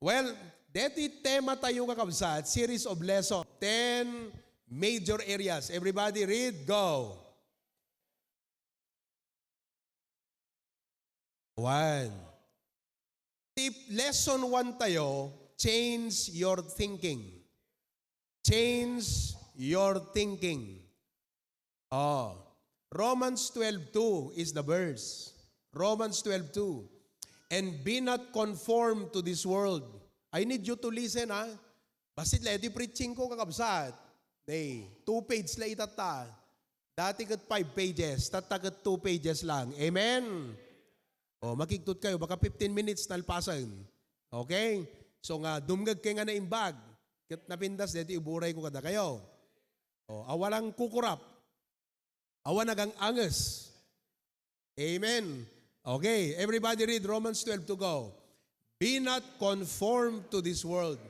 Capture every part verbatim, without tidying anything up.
Well, deti tema tayo, kakabsat, series of lesson, ten major areas. Everybody read, go. One. Tip, lesson one tayo, change your thinking. Change your thinking. Oh, Romans twelve two is the verse. Romans twelve two. "And be not conformed to this world." I need you to listen, ha? Bassit la iti preaching ko, kakabsat. Hey, two page la itatta. Dati ket five pages, tatta ket two pages lang. Amen? Oh, makigtot kayo, baka fifteen minutes nalpasen. Okay? So nga, dumngeg kayo nga naimbag. Ket napintas deti iburay ko kadakayo. Oh, awan lang kukurap. Awan nagang-anges. Amen. Okay, everybody read Romans twelve two, go. "Be not conformed to this world,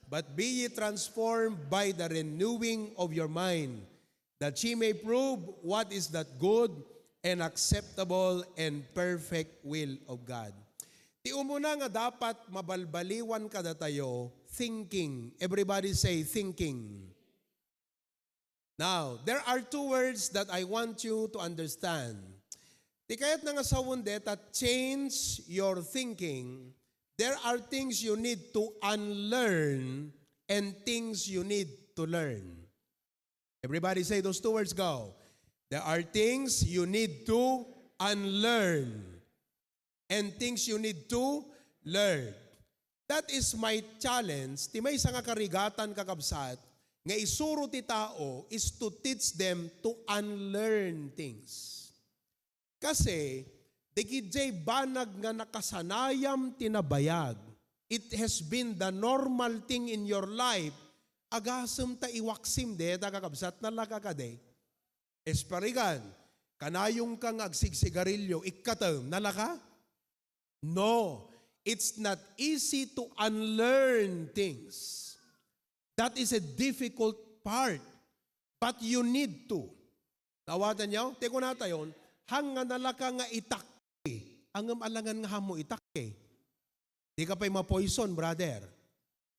but be ye transformed by the renewing of your mind, that ye may prove what is that good and acceptable and perfect will of God." Ti umuna nga dapat mabalbaliwan kadatayo, thinking. Everybody say, "Thinking." Now, there are two words that I want you to understand. Ti kayatna nga sawen deta, change your thinking. There are things you need to unlearn and things you need to learn. Everybody say those two words, go. There are things you need to unlearn and things you need to learn. That is my challenge. Ti maysa nga karigatan, kakabsat, nga isuro ti tao is to teach them to unlearn things. Kasi, dagiti banag nga nakasanayam ti nabayag, it has been the normal thing in your life, agasem ta iwaksim deta, kakabsat, nalaka kadi? Esparigan, kanayonka nga agsigsigarilio, ikkatem, nalaka? No, it's not easy to unlearn things. That is a difficult part, but you need to. Nawatanyo? Ti kunatayon, "Haan nga nalaka nga itakki, ngem alangan nga haanmo itakki." Dika pay mapoison, brother.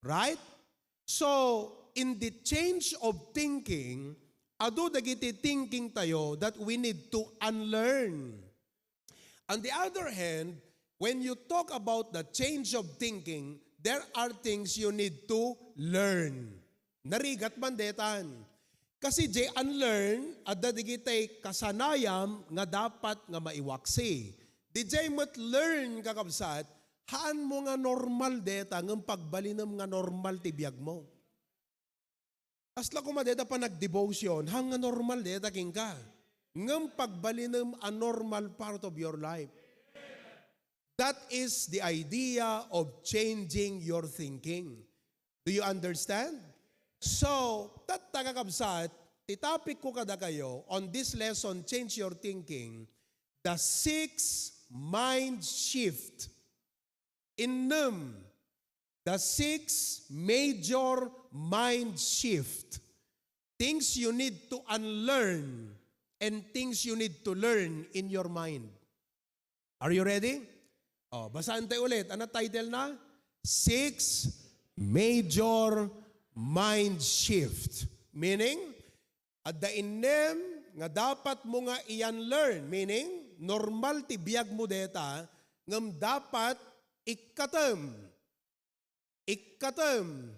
Right? So, in the change of thinking, adu dagiti thinking tayo that we need to unlearn. On the other hand, when you talk about the change of thinking, there are things you need to learn. Narigat man detan. Kasi jay unlearn, adda digitay kasanayam nga dapat nga maiwaksi. Dijay met learn, kakabsat, haanmo nga normal deta, ngem pagbalinem nga normal ti biagmo. Kasla koma deta panagdevotion, haan nga normal deta kenka. Ngem pagbalinem a normal part of your life. That is the idea of changing your thinking. Do you understand? So, tatta, kakabsat, ti topic ko kadakayo on this lesson, Change Your Thinking, the six mind shift. Innem, the six major mind shift. Things you need to unlearn and things you need to learn in your mind. Are you ready? Oh, basaen tayo ulit. Ano title na? Six major mind shift. Meaning, adda innem nga dapat mo nga i-unlearn. Meaning, normal ti biag mo deta, ngem dapat ikkatem. Ikkatem.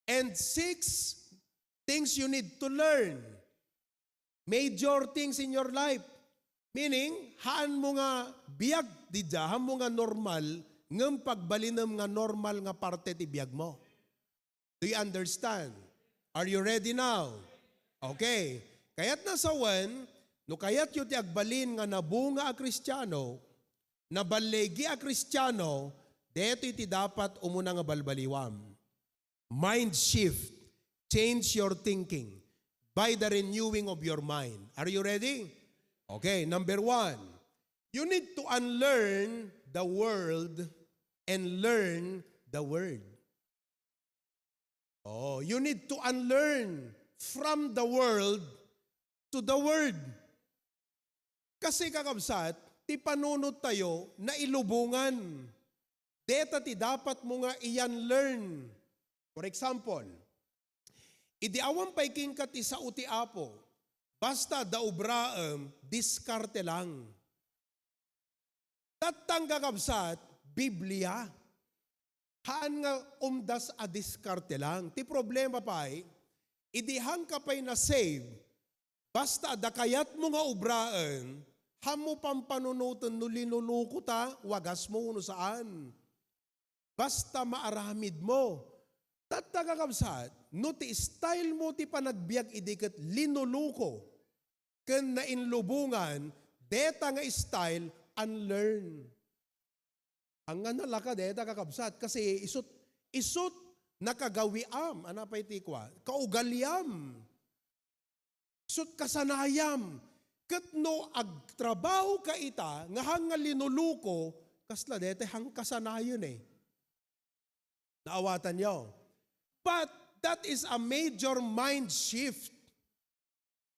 And six things you need to learn. Major things in your life. Meaning, haan mo nga biag didya, haan mo nga normal, ngem pagbalinem nga normal nga parte ti biag mo. Do you understand? Are you ready now? Okay. Kayatna sawen, no kayatyo ti agbalin nga nabunga a Kristiano, naballigi a Kristiano, daytoy ti dapat umuna nga balbaliwam. Mind shift. Change your thinking by the renewing of your mind. Are you ready? Okay, number one, you need to unlearn the world and learn the word. Oh, you need to unlearn from the world to the word. Kasi, kakabsat, ti panunot tayo nailubongan. Deta ti dapat mo nga i-unlearn. For example, idi awan pay kenka ti sao ti Apo, basta adda obraem, diskarte lang. Tattang kakabsat, Biblia. Haan nga umdas a diskarte lang. Ti problema pay, idi hangka pay na-save, basta adda kayatmo nga obraen, haanmo pampanunoten no linuloko ta, wagasmo wenno saan. Basta maaramidmo. Tatta, kakabsat, no ti style mo ti panagbiag idi ket linuloko ken nainlubongan, deta nga style, unlearn. Ania nga nalaka deta, kakabsat, kasi isut, isut nakagawiam, ania pay ti kua, kaugaliam. Isut kasanayam. Ket no agtrabaho ka ita, nga haan nga linuloko, kasla deta haan kasanayen eh. Naawatanyo? But that is a major mind shift.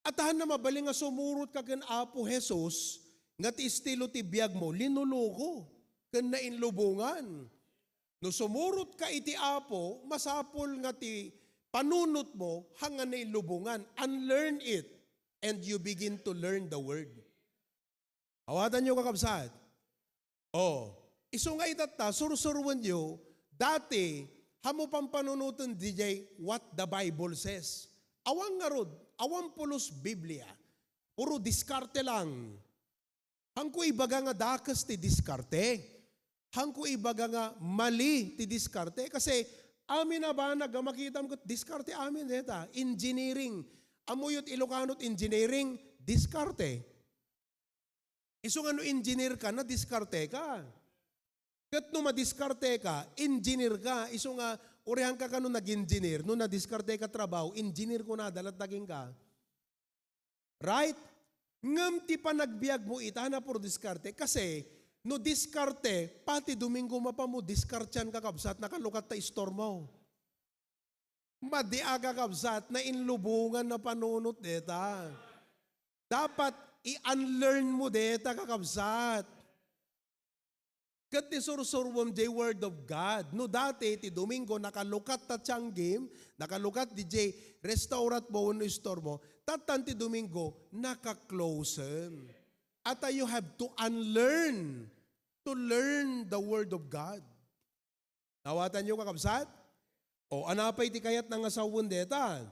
At haan nga mabalin nga sumurot ka ken Apo Jesus, nga ti estilo ti biag mo, linuloko, ken nainlubongan. No sumurot ka iti Apo, masapul nga ti panunot mo, haan nga nainlubongan. Unlearn it, and you begin to learn the word. Awatanyo, kakabsat? Oh, isu nga itatta, sursuruenyo, dati, haanmo pampanunoten diay what the Bible says. Awan ngarud, awan pulos Biblia. Puro diskarte lang. Haanko ibaga nga dakes ti diskarte. Haanko ibaga nga mali ti diskarte. Kasi amin a banag nga makitam ket diskarte amin deta. Engineering. Ammoyo ti Ilocano ti engineering, diskarte. Isu nga no engineer ka, nadiskarte ka. Ket no madiskarte ka, engineer ka. Isu nga, urian ka kano nag-engineer, no nadiskarte ka trabaho, engineer kunada latta kenka. Right? Ngem ti panagbiag mo ita, haan a puro diskarte. Kasi, no diskarte, pati Domingo mapano mo diskartean, kakabsat, nakalukat ta istor mo. Madi a, kakabsat, nainlubongan a panunot deta. Dapat i-unlearn mo deta, kakabsat. Ket ti sursuruem, the word of God. No dati, ti Domingo, nakalukat ta tianggim, nakalukat diay restaurant mo wenno istor mo, tattan ti Domingo, naka-closen. Ata you have to unlearn to learn the word of God. Naawatanyo, kakabsat? O, ania pay ti kayatna nga sawen deta?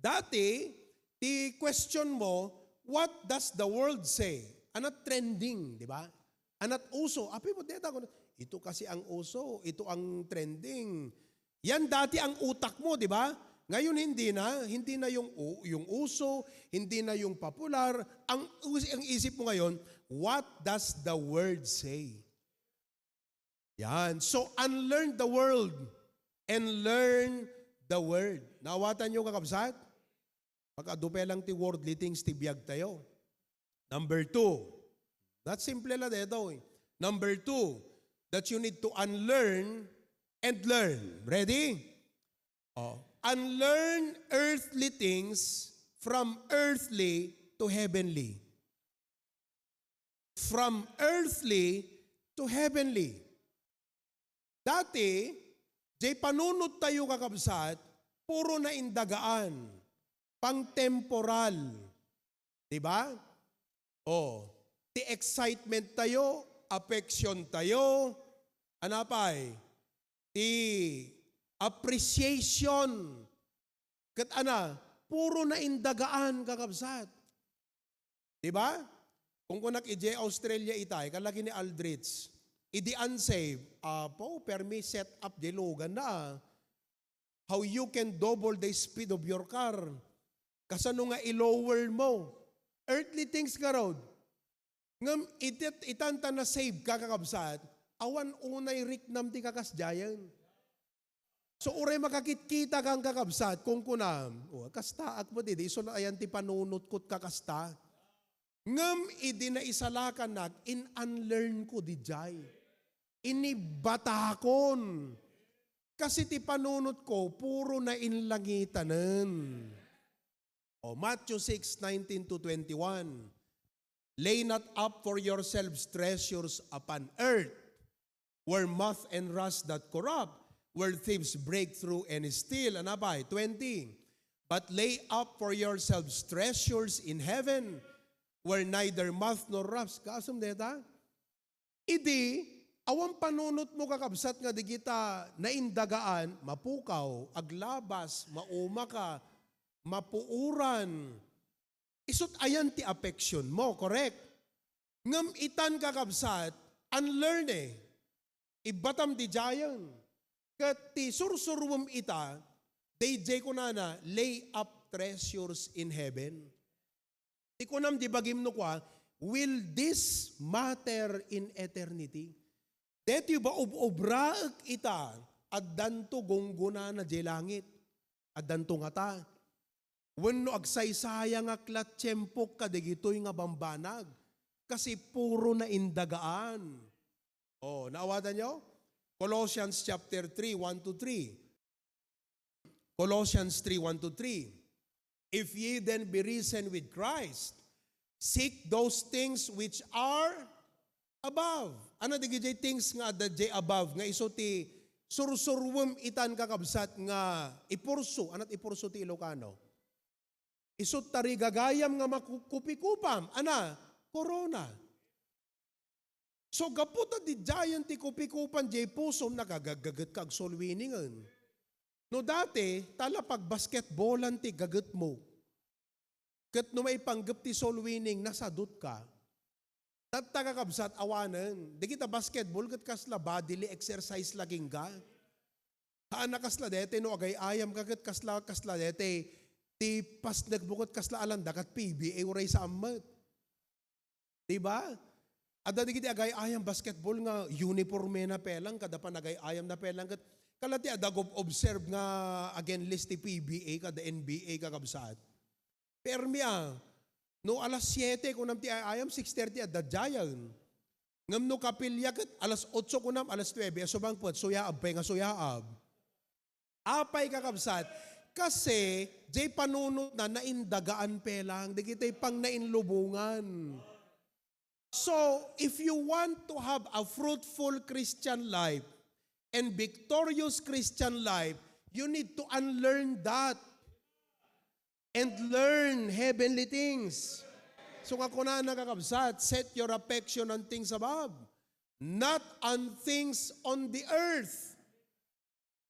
Dati, ti question mo, "What does the world say?" Ania trending, di ba? Ania uso? Apay mo deta, kun, "Ito kasi ang uso, ito ang trending." Yan dati ang utak mo, di ba? Ngayon hindi na, hindi na yung u-, yung uso, hindi na yung popular. Ang us-, ang isip mo ngayon, "What does the world say?" Yan. So, unlearn the world and learn the word. Naawatanyo, kakabsat? Pagkadupe lang ti worldly things ti biag tayo. Number two, that simple la dito eh. Number two, that you need to unlearn and learn. Ready? Oh. Unlearn earthly things from earthly to heavenly. From earthly to heavenly. Dati, jay panunot tayo, kakabsat, puro naindagaan, pang-temporal. Di ba? O, ti excitement tayo, affection tayo, ania pay, ti appreciation, ket ania, puro naindagaan, kakabsat. Di ba? Kunkunak, idiay Australia itay, kalaki ni Aldrich. Idi unsaved, apo, permi set up di lugan na, ah. How you can double the speed of your car. Kasano nga i-lower mo? Earthly things ngarud. Ngem iti, itan ta na-save ka, kakabsat, awan unay riknam ti kakasdiayen. So, uray makakitkita kang kakabsat, kunkunam, "O, kastaak met idi, isu la ayan ti panunot kot kakasta." Ngem idi naisalakanak, in-unlearn ko didiay. Inibatakon. Kasi ti panunot ko, puro nainlangitanen. O, Matthew six nineteen to twenty-one, "Lay not up for yourselves treasures upon earth, where moth and rust doth corrupt, where thieves break through and steal. Ano pay? Twenty. But lay up for yourselves treasures in heaven, where neither moth nor rust. Kaasam deta? Idi, awan panunotmo, kakabsat, nga dagita naindagaan, mapukaw, aglabas, maumaka, mapuoran. Isut' ayan ti affection mo, correct? Ngem itan, kakabsat, unlearn eh. Ibbatam didiayen. Ket ti sursuruem ita, daydiay kunana, "Lay up treasures in heaven." Ti kunam di bagim no kua, "Will this matter in eternity?" Daytoy ba ub-ubraek ita, addanto gunggonana diay langit. Addanto ngata. Wenno agsaysayangak la tiempok kadagitoy nga bambanag, kasi puro naindagaan. Oh, naawatan nyo? Colossians chapter three, one to three. Colossians three, one to three. "If ye then be risen with Christ, seek those things which are above." Ano dagiti things nga adda diay above? Nga isu ti sursuruem itan, kakabsat, nga ipurso. Ano ti ipurso ti Ilocano? Isu ta gagayam nga makukupikupam. Ana, korona. So, gapu ta didiayen ti kupikupan diay pusom, nagagaggaget ka ag soul winningen. No dati, tala pagbasketballan ti gagetmo. Ket no maipanggep ti soul winning, nasadut ka. Tatta, kakabsat, awanen. Dagita basketball ket kasla bodily exercise la kenka. Haan a kasla daytoy no agay-ayam ka ket kasla, kasla daytoy ti pasnekmo ket kasla alanda kat P B A uray saan met. Di ba? Adda dagiti agay-ayam basketball nga uniformena pelang kada panagay-ayamna pelang ket kala ti adda gub-observe nga agenlist ti P B A kada N B A, kakabsat. Permi a, no alas siete kunam ti ay-ayam, six thirty adda diayen. Ngem no kapilya ket alas otso kunam, alas nuebe a sumangpet, suyaab pay nga suyaab. Apay, kakabsat? Kasi, diay panunotna, naindagaan pelang, dagiti pangnainlubongan. So, if you want to have a fruitful Christian life and victorious Christian life, you need to unlearn that and learn heavenly things. So, nga kunana, kakabsat, "Set your affection on things above, not on things on the earth."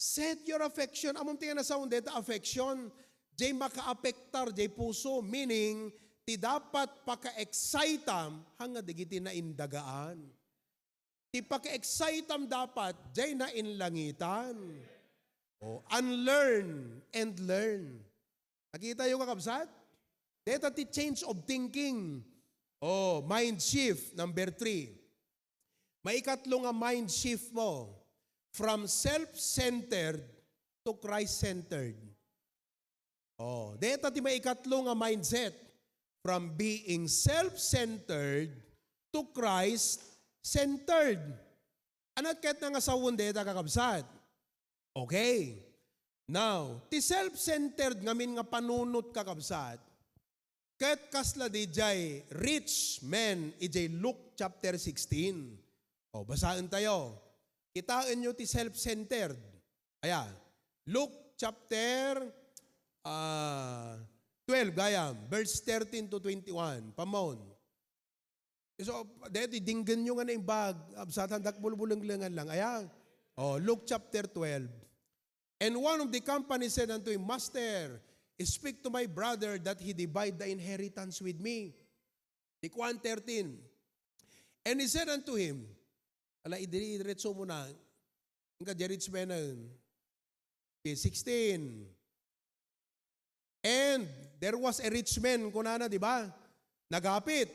Set your affection. Ammom ti nga nasaon dayta affection? Diay makaapektar diay puso, meaning, ti dapat paka-excitam, haan nga dagiti naindagaan. Ti paka-excitam dapat, diay nainlangitan. O, unlearn and learn. Nakita yo, kakabsat? Dayta ti change of thinking. O, mind shift, number three. Maikatlo nga mind shift mo, from self-centered to Christ-centered. Oh, deta ti maikatlo nga mindset, from being self-centered to Christ-centered. Ania ket nga sawen deta, kakabsat? Okay. Now, ti self-centered ngamin nga panunot, kakabsat, ket kasla diay rich men idiay Luke chapter sixteen. O, basaen tayo. Kitaenyo ti self-centered. Aya, Luke chapter, ah, twelve, gayam, verse thirteen to twenty-one. Pamon. So, deti, dinggenyo nga naimbag, absatan dak bulbulenglengan lang. Aya? O, Luke chapter twelve. And one of the company said unto him, "Master, speak to my brother that he divide the inheritance with me." Di kuan, thirteen. And he said unto him, ala, idiri, idiretso mo na, ang ka, rich man na yun. Okay, sixteen. And there was a rich man, kunana, di ba? Nagapit.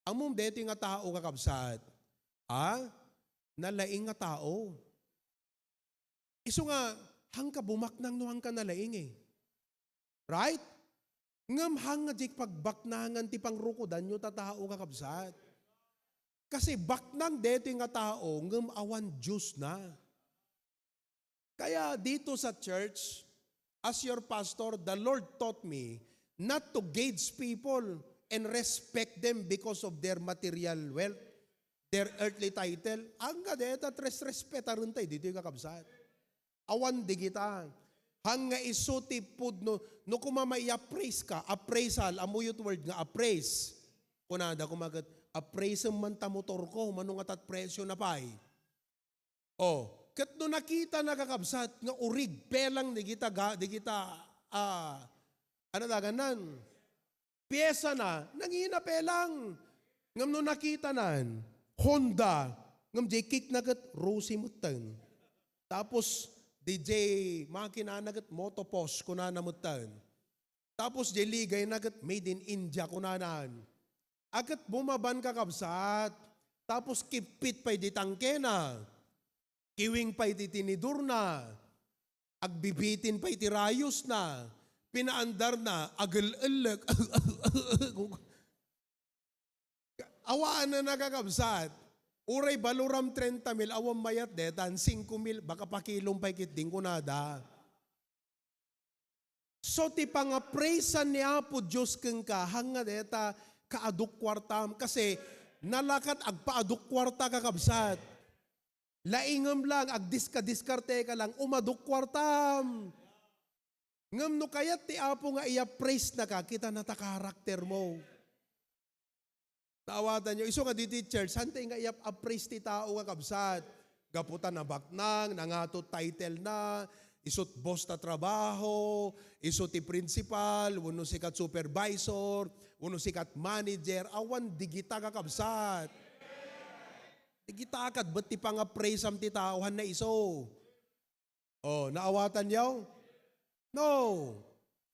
Ammom deti nga tao, kakabsat. Ha? Nalaing nga tao. Isu nga, hangka bumaknang no hangka nalaing eh. Right? Ngem hang nga di pagbaknangan ti pangrukodanyo ta tao, kakabsat. Kasi baknang deti nga tao, ngem awan Dios na. Kaya dito sa church, as your pastor, the Lord taught me not to gauge people and respect them because of their material wealth. their earthly title. Ania dayta ti resrespetarentayo ditoy, kakabsat. Awan digita. Haan nga isu ti pudno, no koma mai-appraise ka, appraisal, ammoyo ti word nga appraise. Kunada koma ket, "Appraisem man ta motorko, mano ngata ti presiona pay?" Oh, ket no nakitana, kakabsat, nga urig pelang digita ga-, digita, ah, ano dagannan? Piesana, nangina pelang. Ngem no nakitanan, Honda, ngem diay kickna ket Rossi metten. Tapos, diay makinana ket Motopoz, kunana metten. Tapos, diay ligayna ket made in India, kunanan. A ket bumaban, kakabsat. Tapos, kipit pay diay tangkena. Kiwing pay diay tinidorna. Agbibitin pay ti rayosna, pinaandarna, agel-ellek. Awanen a, kakabsat. Uray baloram trenta mil, awan mayat daytan, singko mil, baka pakilom pay ketdin kunada. So, ti pangapraisean ni Apo Dios kenka, haan nga dayta, kaadok kuartam, kasi nalakat agpaadok kuarta, kakabsat. Laingem lang, agdiska-diskarte ka lang, umadok kuartam. Ngem no kayat ti Apo nga i-appraise naka, kitana ta karaktermo. Naawatanyo, isu nga ditoy church, haantay nga i-appraise ti tao nga kabsat. Gapu ta nabaknang, nangato ti title na, isu ti boss ta trabaho, isu ti principal, wenno sika ti supervisor, wenno sika ti manager, awan digita, kakabsat. Digita ket met ti pangapraiseam ti tao, haan nga isu. Oh, naawatanyo? No.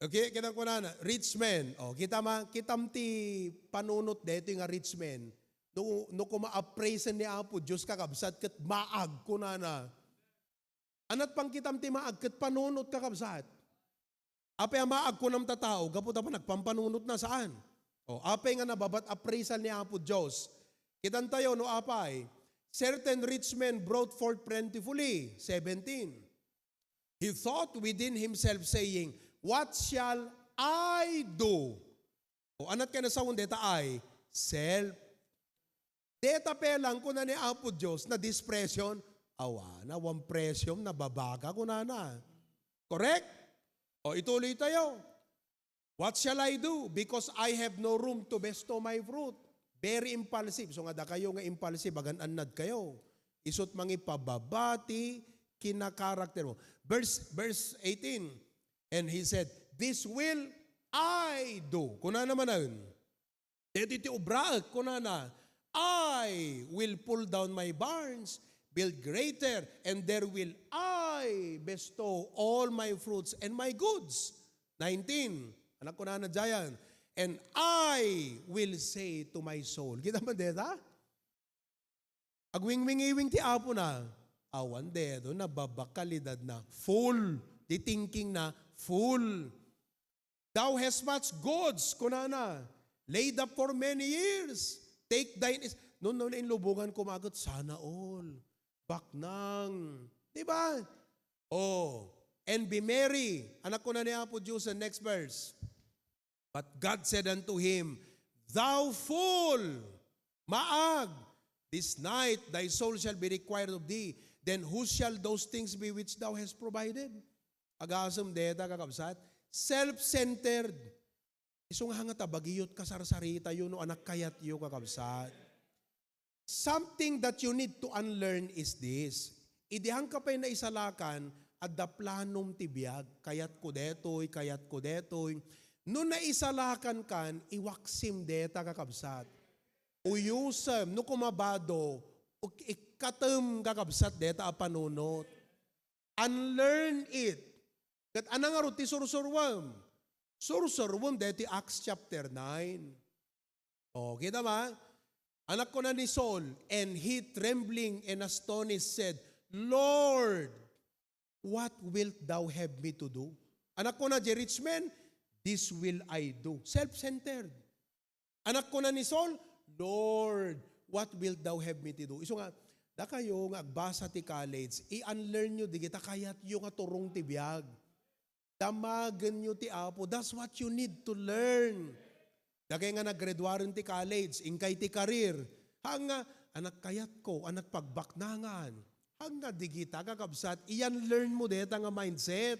Okay, kinang kunana, rich man. Oh, kita ma, kitam ti panunot daytoy nga rich man. No, no koma appraise ni Apo Dios, kakabsat, ket maag, kunana. Ania ti pangkitam ti maag ket panunot, kakabsat? Apay a maag kunam ta tao, gapu ta panagpampanunotna, saan? O, apay nga nababat appraisal ni Apo Dios? Kitantayo no apay, "Certain rich men brought forth plentifully," seventeen. "He thought within himself, saying, 'What shall I do?'" O, ania ti kanasaon dayta I? Self. Dayta pay lang, kuna ni Apo Dios, nadispresion, "Awan, awan presiom, nababaka," kunana. Correct? O, ituloy tayo. "What shall I do? Because I have no room to bestow my fruit." Very impulsive. So nga dakayo nga impulsive, agan-annad kayo. Isut mangipababa ti kinakarakter mo. Verse, verse eighteen, "And he said, 'This will I do.'" Kunana manen. Daytoy ti obraek, kunana, "I will pull down my barns, build greater, and there will I bestow all my fruits and my goods." Nineteen, ania kunana diay, "And I will say to my soul," kita man dayta? Agwingwingiwing ti Apo na, awan dayto, nababakalidadna. Full. Ti thinking na, full. "Thou hast much goods," kunana, "laid up for many years. Take thine ease." No, no, inlubongan ko magut, sana all. Baknang. Di ba? Oh. "And be merry." Ania kuna ni Apo Dios, next verse. But God said unto him, "Thou fool, maag, this night thy soul shall be required of thee. Then whose shall those things be which thou hast provided?" Agasem dayta, kakabsat, self-centered. Isu nga hangata bagiyot kasarsaritayo no ania ti kayatyo, kakabsat. Something that you need to unlearn is this. Idi hangka pay naisalakan, adda planom ti biag. Kayatko daytoy, kayatko daytoy. No naisalakan kan, iwaksim dayta, kakabsat. Uyusem, no kumabado, uk-, ikkatem, kakabsat, dayta a panunot. Unlearn it. Ket ania ngarud ti sursuruem? Sursuruem daytoy Acts chapter nine. O, kita ba? Ania kuna ni Saul, "And he, trembling and astonished, said, 'Lord, what wilt thou have me to do?'" Ania kuna diay rich man, "This will I do." Self-centered. Ania kuna ni Saul, "Lord, what wilt thou have me to do?" Isu nga, dakayo nga agbasa ti college, i-unlearn yo digita kayatyo nga turong ti biag. Damagen yo ti Apo. That's what you need to learn. Dakay nga naggraduaren ti college, inkay ti career. Haan nga, Anat kayatko, anat pagbaknangan. Hangga digita, kakabsat, iyan learn mo deta nga mindset.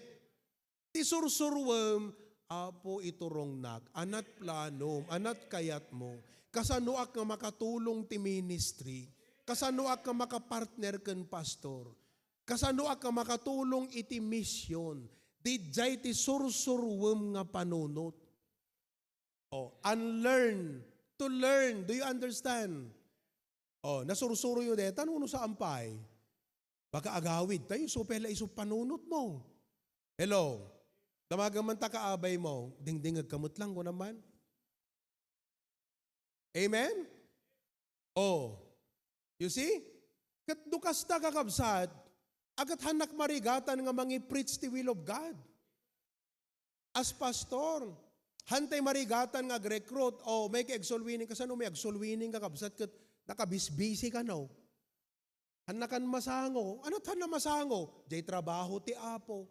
Ti sursuruem, Apo, iturongnak, anat planom, anat kayatmo. Kasanoak nga makatulong ti ministry? Kasanoak nga makapartner ken pastor? Kasanoak nga makatulong iti mission? Didiay ti sursuruem nga panunot. Oh, unlearn to learn. Do you understand? Oh, nasursuroyo deta, no, no saan pay? Baka agawid tayo, so pela isu panunot mo. Hello? Damagan man ta kaabay mo, dingdingag ka met lang, ko naman. Amen? Oh. You see? Ket no kasta, kakabsat, agat hannak marigatan nga mangi-preach ti will of God. As pastor, hantay marigatan nga ag-recruit, o may ka-soul winning, kasano may ag-soul winning, kakabsat, ket nakabisbisi ka, no? Hannakan masango. Anat hanna masango? Jay trabaho ti Apo.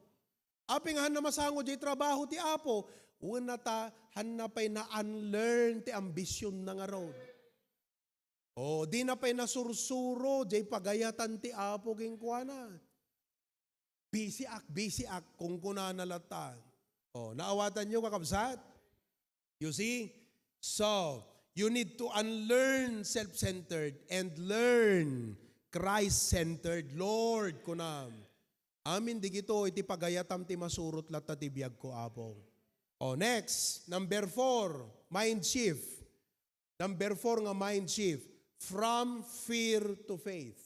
Apay nga hanna masango jay trabaho ti Apo? Wenno ta hanna pay na-unlearn ti ambisionna ngarud. O, dina pay nasursuro jay pagayatan ti Apo kenkuana. Bisiak, bisiak, kunkunana latta. O, naawatanyo, kakabsat? You see? So, you need to unlearn self-centered and learn Christ-centered. Lord, kunam, amin digito iti pagayatam ti masurot latta ti biagko, Apo. O, next, number four, mind shift. Number four nga mind shift, from fear to faith.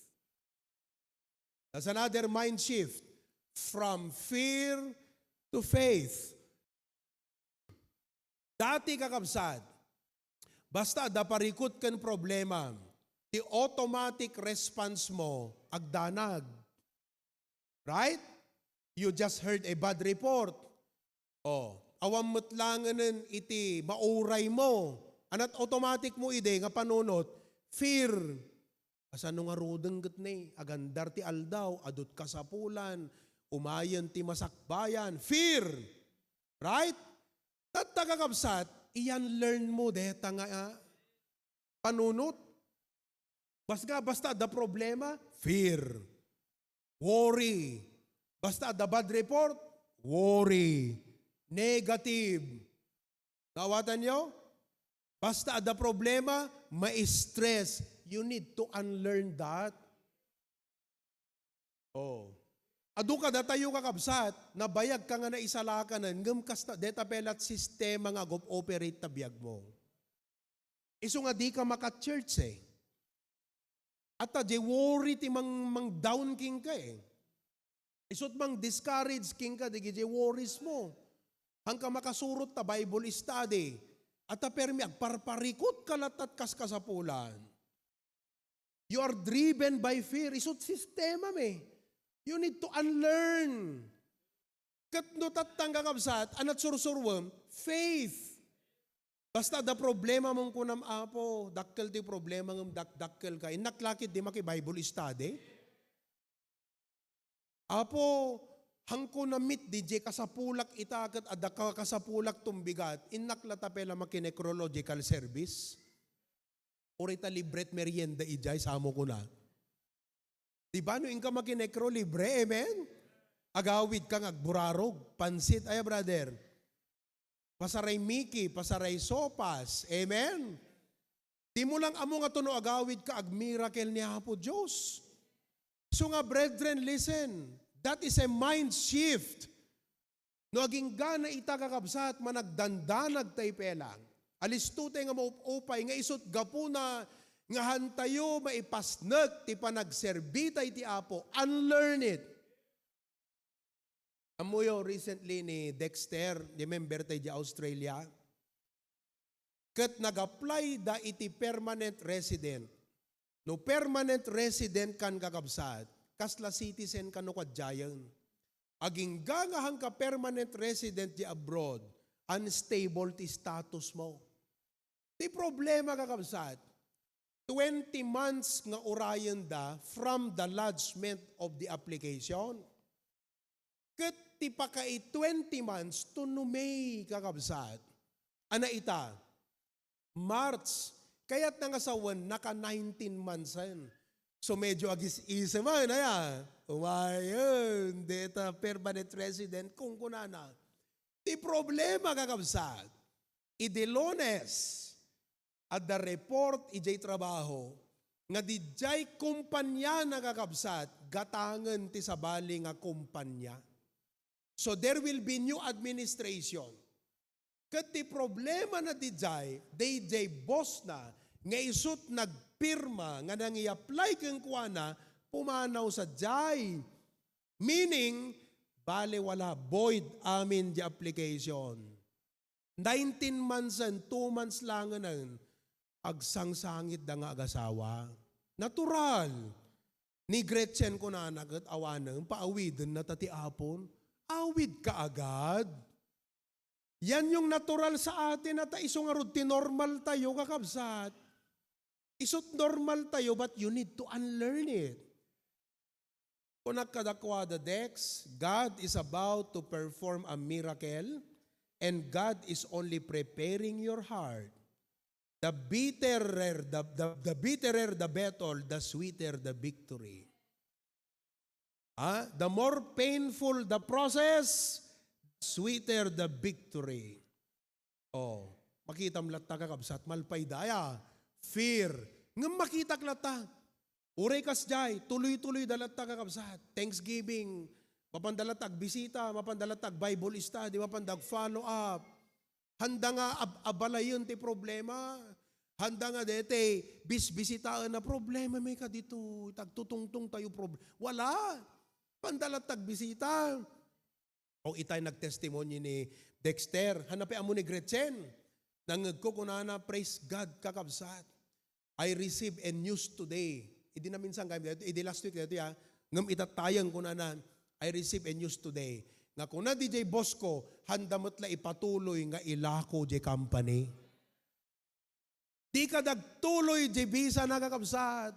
That's another mind shift. From fear to faith. Dati, kakabsat, basta adda parikut ken problema, ti automatic response mo, agdanag. Right? You just heard a bad report. O, awan met langen iti mauray mo. Anat automatic mo idi nga panunot, fear. Kasano ngaruden ket ne, agandar ti aldaw, adut kasapulan, umayen ti masakbayan. Fear. Right? Tatta, kakabsat, iyan learn mo deta nga, ah, panunot. Basta, basta adda problema, fear. Worry. Basta adda bad report, worry. Negative. Naawatanyo? Basta adda problema, ma-stress. You need to unlearn that. Oh. Adu kadatayo, kakabsat, nabayag ka nga naisalakanen, ngem kasta, deta pelat sistema nga ag-operate ta biag mo. Isu nga di ka maka-church, eh. At ta, di worry ti mang, mang down king ka, eh. Isut mang discourage king ka, di, di worries mo. Hangka makasurot ta Bible study. At ta, permi, agparparikut ka latta kas kasapulan. You are driven by fear. Isut sistema mi. You need to unlearn. Ket no tattang, kakabsat, anat sursuruem, faith. Basta adda problema mo, kunam, Apo, dakkel ti problema ngem dakdakkel ka. Innak lakit di maki-Bible study. Apo, hangko namit di jay kasapulak ita ket adda ka kasapulak tumbigat. Innak la tapela maki-necrological service. Uray ta libre ti merienda idiay, samo kuna. Di ba, no inka maki-necro, libre? Amen? Agawid ka nga agburarog. Pansit, ay, brother. Pasaray Mickey, pasaray sopas. Amen? Di mo lang ammo nga to no agawid ka, agmiracle ni Apo Dios. So nga, brethren, listen. That is a mind shift. No aginggana ita, kakabsat, managdandanag tay pela. Alisto tay nga maup-upay nga isut gapuna nga hantayo maipasnek ti panagserbita iti Apo. Unlearn it. Ammoyo, recently ni Dexter, di member tay di Australia, ket nag-apply da iti permanent resident. No permanent resident kan, kakabsat, kasla citizen kan no kadiayen. Agingga nga hangka permanent resident di abroad, unstable ti status mo. Ti problema, kakabsat, twenty months nga urayenda from the lodgement of the application. Ket ti pakai twenty months to no May, kakabsat. Ana ita, March, Kayatna nga sawen, naka nineteen monthsen. So medyo agis-isem, ay, naya. Umayon, deta permanent resident, kung kunana. Ti problema, kakabsat, idi Lunes, adda report idiay trabaho nga didiay kumpanya na, kakabsat, gatangen ti sabali nga kumpanya. So there will be new administration. Ket ti problema na didiay, daydiay boss na nga isut nagpirma nga nangi-apply kenkuana, pumanaw sadiay. Meaning, bale wala, void amin di application. Nineteen monthsen, two months langen, agsangsangit da nga agasawa. Natural. Ni Gretchen kunana ket awanen, paawiden na ta ti Apon. Awid ka agad. Yan yung natural sa atin, at isu ngarud ti normal tayo, kakabsat. Isut normal tayo, but you need to unlearn it. Kunak kadakuada, Dex, God is about to perform a miracle, and God is only preparing your heart. The bitterer, the, the, the bitterer the battle, the sweeter the victory. Ah, the more painful the process, the sweeter the victory. Oh, makitam latta, kakabsat, malpay daya. Fear. Ngem makitak latta. Uray kasdiay, tuloy-tuloy da latta, kakabsat. Thanksgiving, mapanda latta agbisita, mapanda latta ag-Bible study, mapanda ag-follow up. Handa nga ab-, abalayen ti problema. Handa nga dete, bisbisitaen na problema, may kadito, tagtutungtong tayo problem. Wala. Panda latta agbisita. O itay nagtestimony ni Dexter, hanapi amo ni Gretchen. Nangngegko kunana, "Praise God, kakabsat. I receive a news today." Idi naminsan kami dito, idi last week dito, ya. Ngem itattayeng kunana, "I receive a news today." Nga kuna didiay boss ko, handa met la ipatuloy nga ilako diay company. Di ka dagtuloy diay visa na, kakabsat.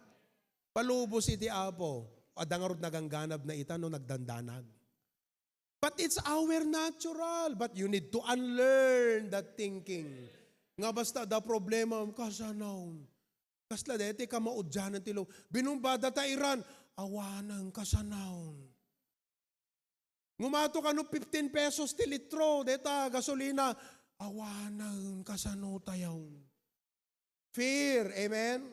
Palubos iti Apo. Adda ngarud nagangganab na ita no nagdandanag. But it's our natural. But you need to unlearn that thinking. Nga basta da problema, kasanaw. Kasla deti ka maudianan ti lo. Binumbada ta Iran, awanan, kasanaw. Ngumato kano fifteen pesos ti litro, deta gasolina, awanan, kasano tayaw. Fear, amen?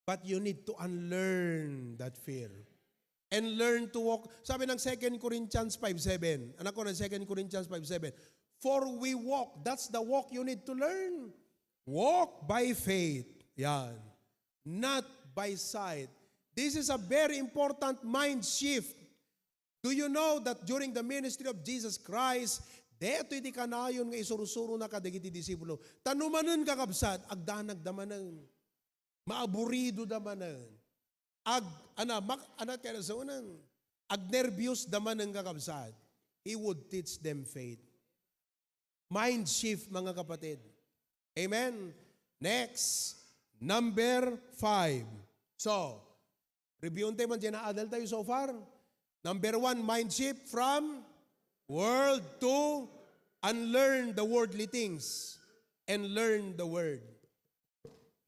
But you need to unlearn that fear. And learn to walk. Sabi ng Second Corinthians five seven. Anak ko ng Second Corinthians five seven. "For we walk," that's the walk you need to learn. "Walk by faith." Yan. "Not by sight." This is a very important mind shift. Do you know that during the ministry of Jesus Christ, detoy ti kanayon nga isursuro na kadagiti disipulo. Ta no manen, kakabsat, agdanag da manen. Maaburido da manen. Ag, ana, mak-, ana, kaya sa unang, agnerbios da manen, kakabsat. He would teach them faith. Mind shift, mga kapatid. Amen? Next, number five. So, review tayo man dyan na adult tayo so far. Number one, mind shift from world to unlearn the worldly things and learn the word.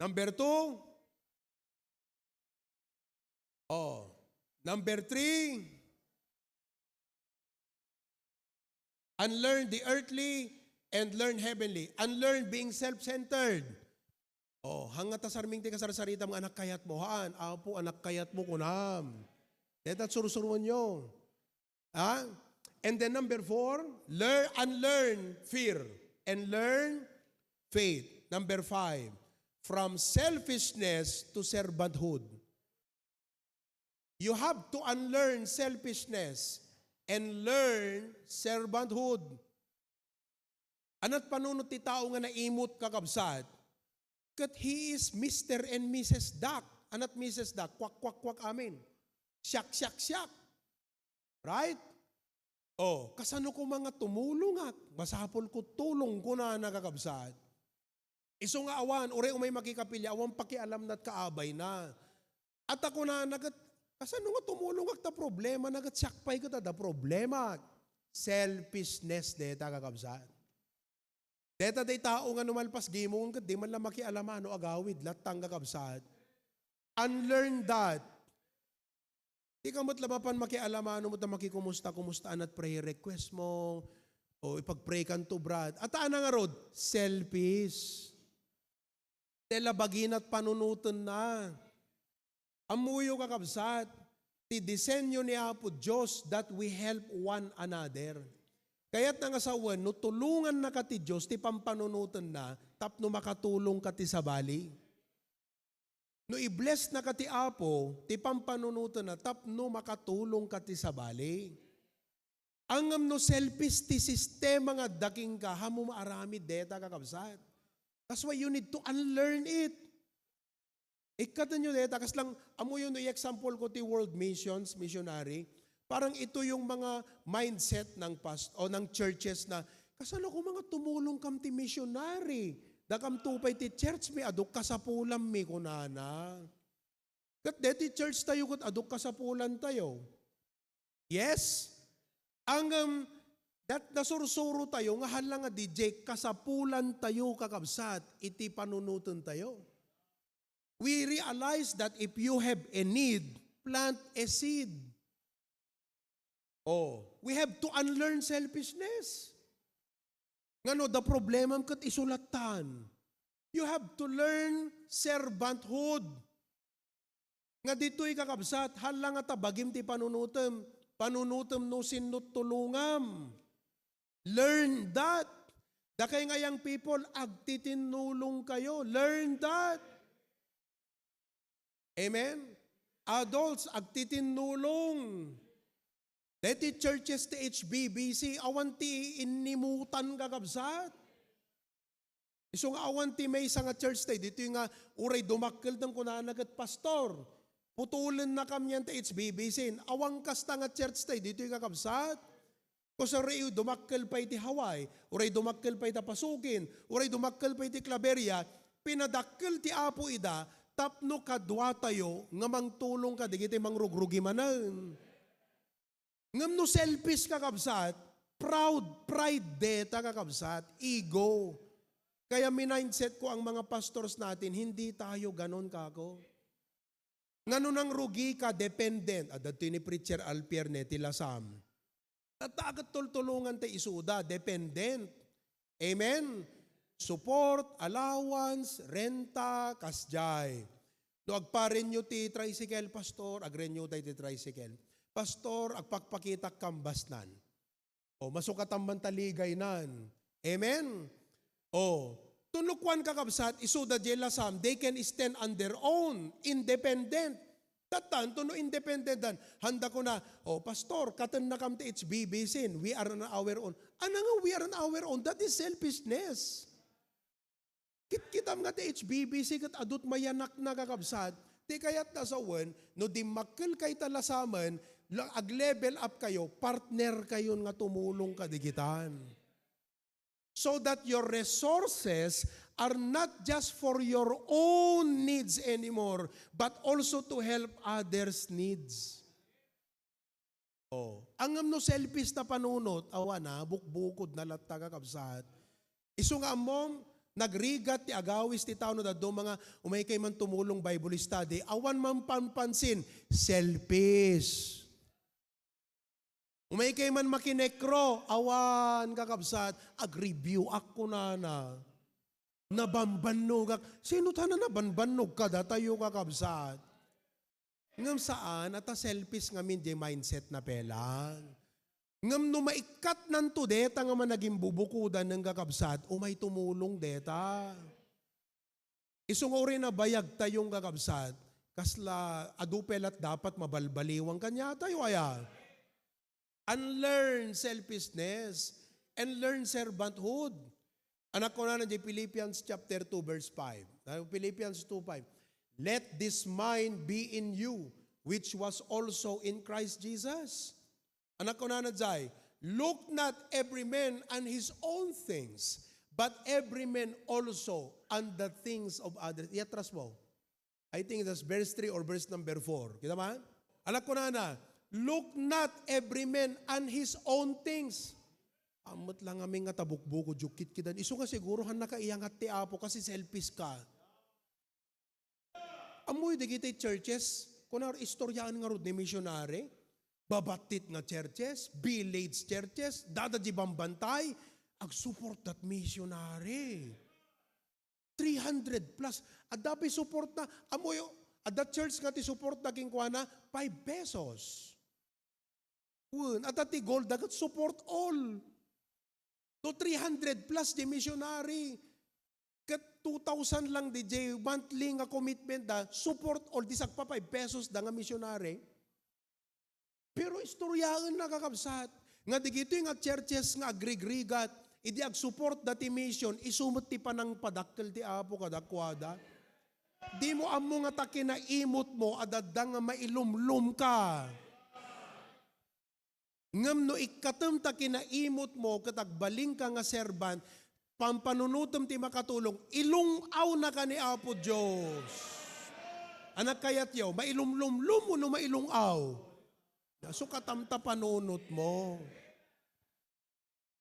Number two, oh, number three, unlearn the earthly and learn heavenly. Unlearn being self-centered. Oh, hangata sarming ti kasarsarita mo, anak kayat mo, haan, Apo, anak kayat mo, kunam. Deta sursuruan nyo. Ha? And then number four, learn, unlearn fear and learn faith. Number five, from selfishness to servanthood. You have to unlearn selfishness and learn servanthood. Anat panunot ti tao nga naimot, kakabsat, ket he is Mister and Missus Duck. Anat Missus Duck, kwak, kwak, kwak, amin. Siak, siak, siak. Right? Oh, kasano ko mga tumulongak? Masapul ko tulong ko na, nakakabsat. Isu nga awan, uray umay makikapilya, awan pakialam na kaabay na. At ako na nagat, kasano nga tumulong agta problema, nagat siak pay kita da problema. Selfishness deta, kakabsat. Deta day tao nga no malpas gimong ket di man la makialamano agawid, latta nga kakabsat. Unlearn that. Di ka met la mapan makialamano met a makikumusta-kumusta anat prayer request mo, o ipag-pray kanto, brad. At ana ngarud, selfish. Dela baginat panunotenna. Ammoyo, kakabsat, ti disenyo ni Apo Dios that we help one another. Kayatna nga sawen, no tulongannaka ti Dios ti pampanunotenna tapno makatulongka ti sabali. No i-blessnaka ti Apo ti pampanunotenna tapno makatulongka ti sabali. Ngem no selfish ti sistema nga adda kenka, haanmo maaramid deta, kakabsat. That's why you need to unlearn it. Ikkatenyo deta, kasla, ammoyo no i-example ko ti World Missions, missionary, parang ito yung mga mindset ng past-, o ng churches na, "Kasano ko nga tumulongkam ti missionary? Dakamto pay ti church mi, adu kasapulanmi," kunana. Ket deti church tayo ket adu kasapulantayo. Yes? Ngem, dat-, nasursurotayo nga hala nga diay kasapulantayo, kakabsat, iti panunotentayo. We realize that if you have a need, plant a seed. Oh, we have to unlearn selfishness. Ngano, adda problemam ket isu lattan. You have to learn servanthood. Nga ditoy, kakabsat, hala nga ta bagim ti panunotem, panunotem no sinno tulongam. Learn that. Dakay nga young people, agtitinnulongkayo. Learn that. Amen? Adults, agtitinnulong. Deti churches ti H B B C, awan ti innimutan, kakabsat. Isu nga awan ti maysa nga church tayo, ditoy nga uray dumakkel ten kunana ket, "Pastor, putolennakami ti H B B C." Awan kasta nga church tayo, ditoy, kakabsat. Kusareo, dumakkel pay ti Hawaii, uray dumakkel pay ta Pasukin, uray dumakkel pay ti Claveria, pinadakkel ti Apo ida tapno kaduatayo nga mangtulong kadagiti mangrugrugi manen. Ngem no selfish, kakabsat, proud, pride deta, kakabsat, ego. Kaya minindset ko ang mga pastors natin, hindi tayo ganon, kako. Ngano nangrugi ka, dependent? Adda ti ni Preacher Alpierne ti lasam. Tatta, agtultulongan ti isuda, dependent. Amen? Support, allowance, renta, kasdiay. No agpa-renew ti tricycle, "Pastor, ag-renew tayo ti tricycle. Pastor, agpakpakitak kambasnan." O, masukatan man ta ligaynan. Amen? O, tuno kuan, kakabsat, isuda diay lasam, they can stand on their own, independent. Kattan, tuno independentan. Handa ko na, "O, Pastor, katennakam ti H B B C, we are on our own." Ana nga we are on our own? That is selfishness. Kitkitam nga ti H B B C ket adut mayanakna, kakabsat. Ti kayatna sawen, no dimmakkel kayta lasamen, la-, ag-level up kayo, partner kayon nga tumulong kadigitan. So that your resources are not just for your own needs anymore, but also to help others' needs. Oh, ngem no selfish ta panunot, awan na, bukbukod na latta, kakabsat. Isu nga ammom, nagrigat ti agawis ti tao no dadduma nga, "Umay kay man tumulong Bible study." Awan man panpansin, selfish. "Umay kay man makinekro." Awan, kakabsat, "Ag-review ak," kunana. "Nabambannogak." Sino ta na nabambannogka? Datayo, kakabsat. Ngem saan, ata selfish ngamin diay mindset na pelan. Ngem no maikkatnanto deta nga managimbubukodan nga, kakabsat, umay tumulong deta. Isu nga uray nabayagtayo nga, kakabsat, kasla adu pay lat dapat mabalbaliwan kaniatayo aya? Unlearn selfishness and learn servanthood. Anak, kunana diay Philippians chapter two, verse five. Ah, Philippians two five, "Let this mind be in you, which was also in Christ Jesus." Anak, kunana diay, "Look not every man on his own things, but every man also on the things of others." Iatras mo. I think that's verse three or verse number four. Kita man? Anak, kunana, "Look not every man on his own things." Ammet lang amin nga tabukbukod yu kitkidan. Isu nga siguro han nakaiyangat ti Apo kasi selfish ka. Ammoy dagiti churches, kuna istoryaen ngarud ni missionary, babattit nga churches, village churches, dada di bambantay, ag-support that missionary. Three hundred plus. Adda pay support na, ammoy, adda church nga ti support na kinkuana, five pesos. Wen, adda ti goal da ket support all. No three hundred plus di missionary, ket two thousand lang di jay monthly nga commitment da, support all di sagpa five pesos da nga missionary. Pero istoryaen na, kakabsat, nga digitoy nga churches nga agrigrigat, idi ag-support da ti mission, isu met ti panangpadakkel ti Apo kadakuada. Di mo ammo nga ta kinaimot mo, adda nga mailumlom ka. Ngem no ikkatem ta kinaimot mo ket agbalin ka nga servant, pampanunotem ti makatulong, ilung-aw na ka ni Apo Dios. Anak kayatyo, mailumlumlom wenno mailung-aw? Nasukatam ta panunot mo.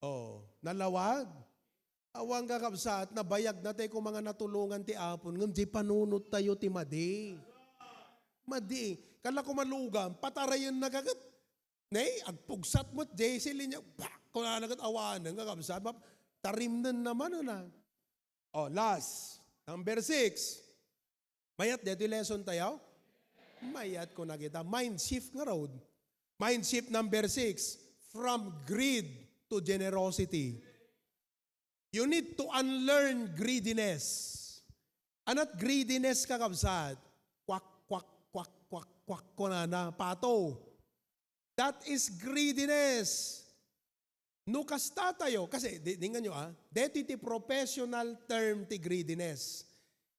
Oh, nalawag? Awan, kakabsat, nabayag na tayo kung mga natulungan ti Apo, ngem di panunot tayo ti madi. Madi. Kala ko malugam, patarayen na kagat. Nay, agpugsat mo, J C Linya, pak, kuna na kat awanen, kakabsat, map-, tarimnen naman, na. Oh, last, number six. Mayat detoy lesson tayo? Mayat ko na kita. Mind shift nga road. Mind shift number six, from greed to generosity. You need to unlearn greediness. Anat greediness, kakabsat? Kwak, kwak, kwak, kwak, kwak, kunana, pato. That is greediness. No kasta tayo, kasi, di, dingan nyo, ah, deti ti professional term ti greediness.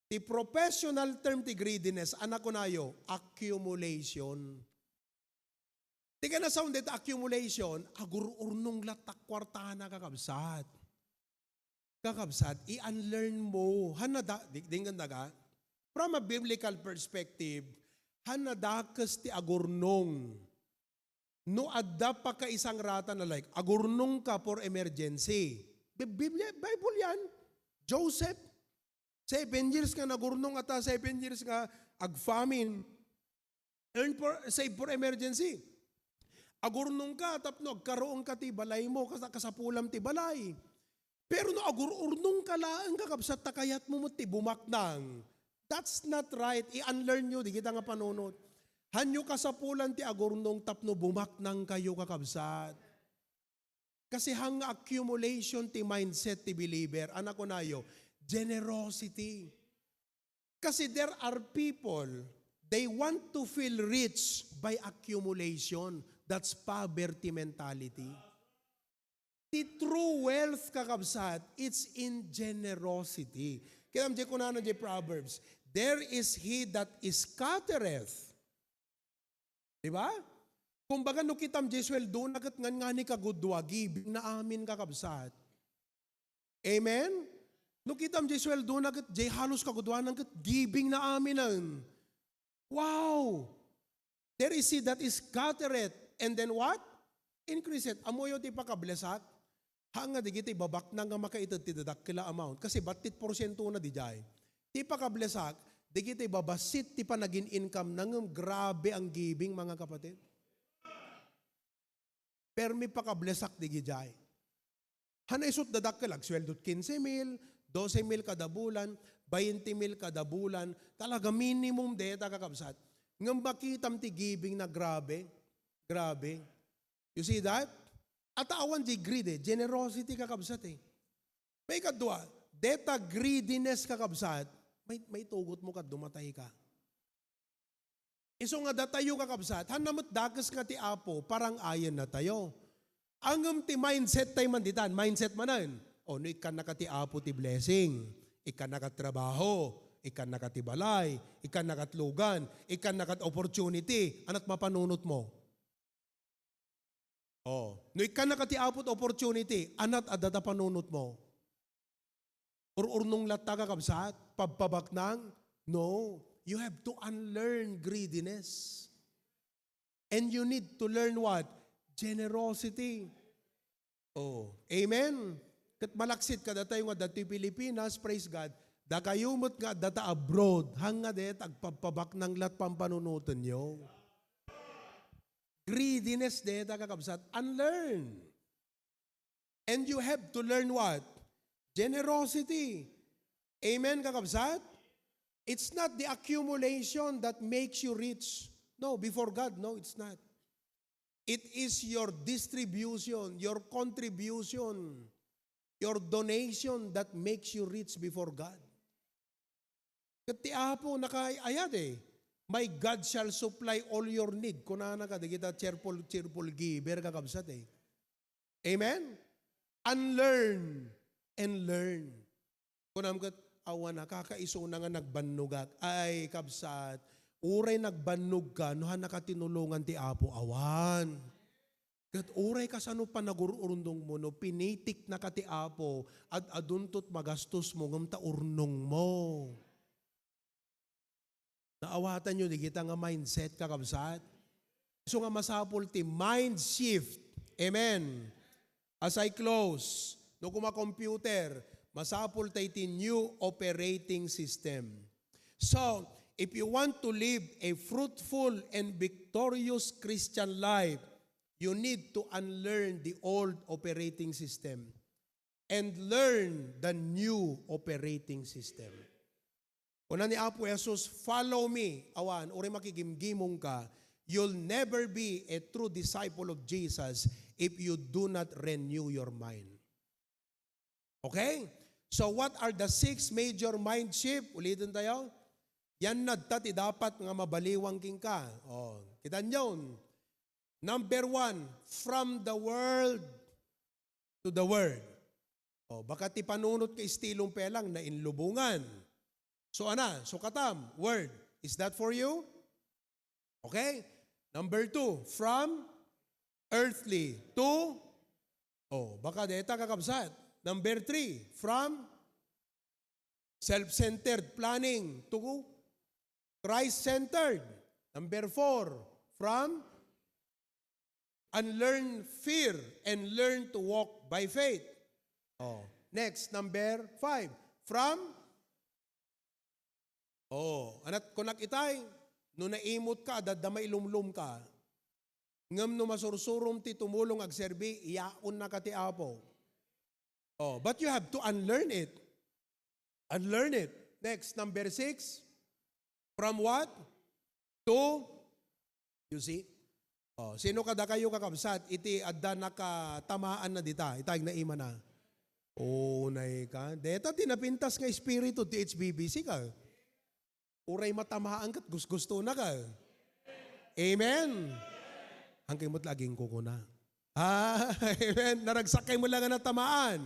Ti professional term ti greediness, anak ko nayo, accumulation. Ti kanasaon deta accumulation, agur-urnong latta kwartana, kakabsat. Kakabsat, i-unlearn mo. Hanna da, di, dingan daga? From a biblical perspective, hanna dakes ti agurnong. No adda pakaisangratan a like, agurnong ka for emergency. Bi-, Biblia, Bible yan. Joseph, seven years nga nagurnong ata, seven years nga ag-famine. Earn for, save for emergency. Agurnong ka, tapno agkaroon ka ti balay mo, kas-, kasapulam ti balay. Pero no agur-urnong ka laeng, kakabsat, ta kayat mo met ti bumaknang. That's not right. I-unlearn nyo, di kita nga panunot. Hanyo kasapulan ti agurnong tapno bumaknang kayo, kakabsat. Kasi hang nga accumulation ti mindset ti believer, anak ko nayo, generosity. Kasi there are people, they want to feel rich by accumulation. That's poverty mentality. Ti true wealth, kakabsat, it's in generosity. Kaya di kunana di Proverbs, "There is he that scattereth." Di ba? Kumbaga, no kitam di sweldo na ket ngan nga ni kagudua, giving na amin, kakabsat. Amen? No kitam di sweldo na ket di halos kaguduanan ket giving na aminen. Wow! There is seed that is scattered, and then what? Increase it. Ammoyo ti pakablesak? Ha nga digiti babaknang nga makaited ti dadakkel a amount. Kasi battit porsiento na di jay. Ti pakablesak, digiti babassit ti panagin-income na ngem grabe ang giving, mga kapatid. Permi pakablesak di gidiay. Hana isut dadakkel, agsueldot quince mil, doce mil kada bulan, bainte mil kada bulan, talaga minimum deta, kakabsat. Ngem makitam ti giving na grabe, grabe. You see that? At awan di greed eh, generosity, kakabsat eh. May kadua, deta greediness, kakabsat, may, may tugot mo kad dumatay ka. Isu nga datayo, kakabsat, hanna met dakes nga ti Apo, parang-ayen natayo. Ngem ti mindset tay manditan, mindset manen. O, no ikkannaka ti Apo ti blessing, ikkannaka trabaho, ikkannaka ti balay, ikkannaka lugan, ikkannaka opportunity, anat mapanunot mo? O, no ikkannaka ti Apo ti opportunity, anat adda ta panunot mo? Ur-urnong latta, kakabsat? Pabpabaknang? No. You have to unlearn greediness. And you need to learn what? Generosity. Oh, amen. Ket malaksid kadatayo nga adda ti Pilipinas, praise God. Dakayo met nga adda ta abroad, hangngade ta agpabpabaknang lat pampanunotenyo. Greediness deta, kakabsat, unlearn. And you have to learn what? Generosity. Amen, kakabsat? It's not the accumulation that makes you rich. No, before God, no, it's not. It is your distribution, your contribution, your donation that makes you rich before God. Ket ti Apo nakaay-ayat eh. "My God shall supply all your need," kunana kadagita cheerful, cheerful giver, kakabsat eh. Amen? Unlearn and learn. Kunam ket, "Awan a, kakaisuna nga nagbannogak." Ay, kabsat, uray nagbannogka, no, han nakatinulongan ti Apo, awan. Ket uray kasano panagur-urnongmo, no, pinitiknaka ti Apo, ad-adunto ti magastosmo, ngem ta urnongmo. Naawatanyo dagita nga mindset, kakabsat? Isu nga masapul ti mind shift. Amen. As I close, no kuma computer, masapul ta iti new operating system. So, if you want to live a fruitful and victorious Christian life, you need to unlearn the old operating system and learn the new operating system. Kuna ni Apo Jesus, "Follow me." Awan, uray makigimgimongka, you'll never be a true disciple of Jesus if you do not renew your mind. Okay? So what are the six major mind shift? Ulitin tayo. Yan nadta ti dapat nga mabaliwan kenka. Oh, kitanyo. Number one, from the world to the word. Oh, baka ti panunot nga estilom pay lang, nainlubongan. So, ana, so katam, word. Is that for you? Okay? Number two, from earthly to, oh, baka deta, kakabsat. Number three, from self-centered planning to Christ-centered. Number four, from unlearn fear and learn to walk by faith. Oh, next, number five, from, oh, anat kunak itay, no naimot ka, adda mailumlom ka. Ngem no masursurom ti tumulong agserbi, iyaonnaka ti Apo. Oh, but you have to unlearn it. Unlearn it. Next, number six. From what? To, you see? Oh, sino kadakayo, kakabsat, iti adda nakatamaanna dita, ita agnaimana? Unay ka. Deta ti napintas nga espiritu ti H B B C ka. Uray matamaan ket gusgustonaka. Amen. Hangkay met la agingkukuna. Ah, amen. Naragsakkay met la nga natamaan.